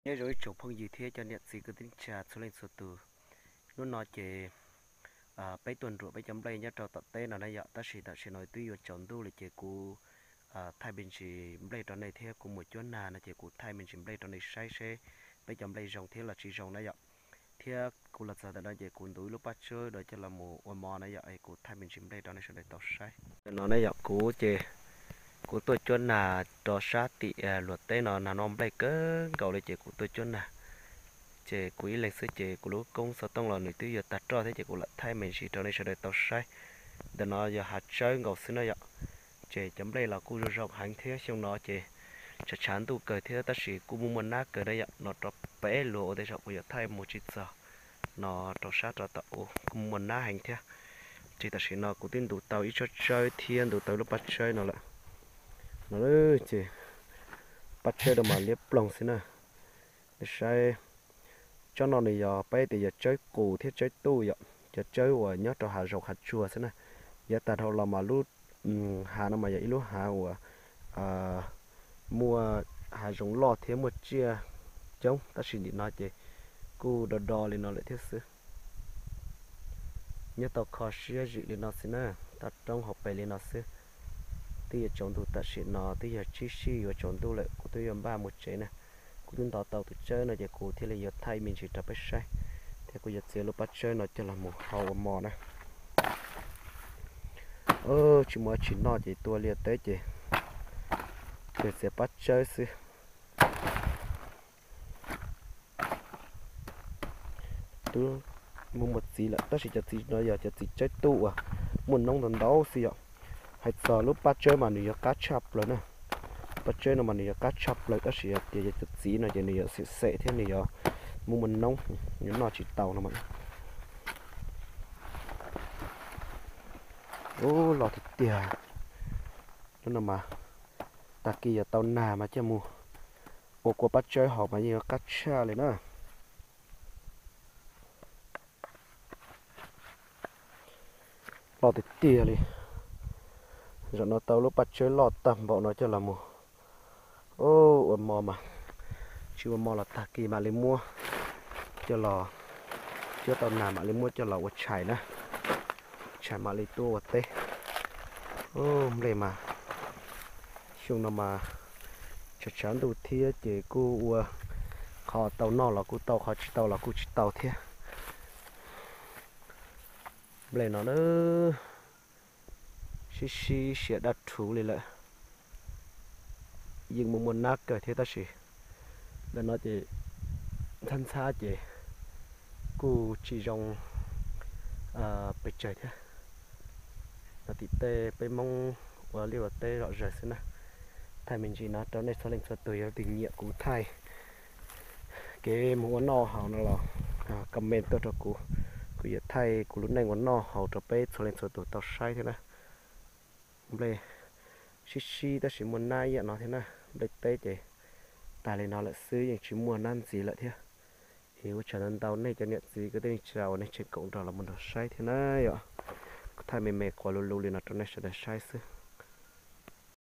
Nyob zoo ib tsoom phooj ywg thiab cov niam txiv kwv tij neej tsa txhua leej txhua tus. Hnub no ces peb tuaj nruam peb cov nplej nyob rau tom teb no na yom, tab sis tam sim no twb yuav tsaus ntuj lawm ces kuv thaij me ntsis nplej rau nej thiab kuv mus cuab nag no ces kuv thaij me ntsis nplej rau nej saib seb peb cov nplej zoo thiab los tsis zoo na yom. Thiab kuv los txog ntawm no ces kuv ntuv ib lub paj tsawb rau coj los mus ua mov na yom, es kuv thaij me ntsis nplej rau nej sawv daws tau saib. Ntawm no na yom, kuv ces kuv tuaj cuab nag rau sab tim luag teb no, nag no nplej kawg nkaus li ces kuv tuaj cuab nag. Ces kuv ib leeg xwb ces kuv lub koob xov tooj los nws twb yuav tag roj thiab ces kuv lam thaij me ntsis rau nej sawv daws tau saib. Ntawm no yog hav tsawb nkaus xwb na yom. Ces cov nplej los kuj zoo zoo heev thiab, xyoo no ces tshav tshav ntuj kawg thiab tab sis kuj muaj muaj nab kawg na yom. No rau peb luag ua tej zaum kuv yuav thaij mus tsis txog, no rau sab rau tom ub kuj muaj nab heev thiab. Ces tam sim no kuv twb ntuv tau ib tsob tsawb thiab ntuv tau ib lub paj tsawb no lawm. No ces paj tsawb no mas liab ploog xwb na. Nej saib, tsob no nws yog peb tias yog tsawb qus thiab tsawb tuj yom, cov tsawb uas nyob rau hav zoov hav tsuag xwb na. Yav tag dhau los mas lub hav no mas yog ib lub hav uas muaj hav zoov loj thiab muaj tsiaj coob, tab sis nim no ces kuj do do li no lawm thiab xwb. Nyob tau kho siab zim li no xwb na, toj roob hauv pes li no xwb. Twb yuav tsaus ntuj tam sim no twb yog tsib sij yuav tsaus ntuj lawm, kuv twb yuav npaj mus tsev na. Kuv twb ntov tau tus tsawb no ces kuv thiaj li yuav thaij me ntsis rau peb saib, thiab kuv yuav txiav lub paj tsawb no coj los mus hau ua mov na. Tsis muaj dab tsi noj ces tua liaj teb ces txiav paj tsawb xwb. Twb muaj muaj txiv lawm tab sis cov txiv no yog cov txiv tsawb tuj uas muaj noob ntau ntau xwb yom. Hais txog lub paj tsawb mas nws yog qab tshaj plaws na. Paj tsawb no mas nws yog qab tshaj plaws tab sis yog tias yog cov txiv no ces nws yog xem xem thiab nws yog muaj muaj noob, nws noj tsis tau no mas. Ub, los tiag tiag. Hnub no mas tag kis yog tau nag mas coj mus ua kua paj tsawb haus mas yeej yuav qab tshaj li na. Loj tiag tiag li. Zaum no tau lub paj tsawb loj tag npaum no coj los mus ua mov mas, tsis ua mov los tag kis mam li muab coj los, cuab tau nag mam li muab coj los ua tshais na, tshais mam li tuaj ua teb. Nplej mas xyoo no mas tshav tshav ntuj thiab ces kuj ua, qhov tau noj los kuj tau, qhov tsis tau los kuj tsis tau thiab. Nplej no na, sib sib siav daj rhuv li lawm. Yeej muaj muaj nab kawg thiab tab sis ntawm no ces ntxhab ntxhab ces kuj tsis zoo pes tsawg thiab. No tim tej peb Hmoob ua liaj ua teb zom zaws xwb na. Thaij me ntsis no rau nej txhua leej txhua tus, yog leej twg nyiam kuv thaij kev mus ua noj haus no los comment tuaj rau kuv, kuv yuav thaij kuv lub neej ua noj haus rau peb txhua leej txhua tus tau saib thiab na. Nplej sib sib tab sis muaj nab ib yam no thiab na. Nplej teb ces tag li no lawm xwb, yeej tsis muaj nab ntxiv lawm thiab. Es ua tsaug ntau ntau nej cov niam txiv kwv tij neej tsa uas nej tseem koom nrog los mus nrog saib thiab na yom. Kuv thaij me me quas lus lus li no rau nej sawv daws saib xwb.